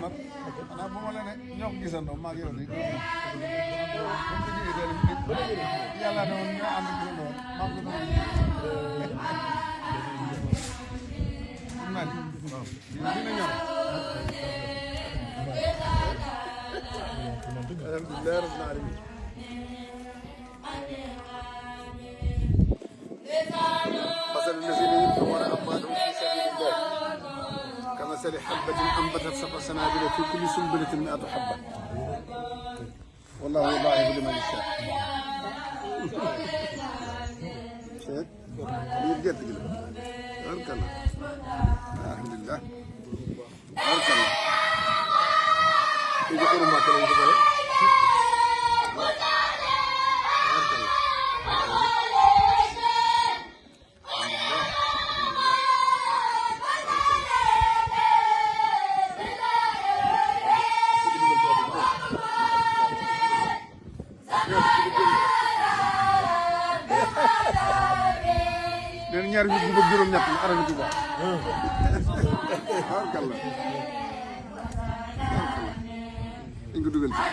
nag xanaa bu ma la ne ñoo ko gisandoo maa ngi yow nii yàlla ne woon ñoo ànd gisandoo maa ngi ko doon xam naa ni dina ñor alhamdulilah rabbil alamin مثل الذين ينفقون أموالهم في سبيل الله كمثل حبة أنبتت 7 سنابل في كل سنبلة 100 حبة والله يضاعف لمن يشاء. شاهد؟ يبقى تقول بارك الله الحمد لله بارك الله يجي حرمة كلام كذا dan ñaar ñu bu juroom ñatt ñu arabi tuba barakallah dañ ko dugal ci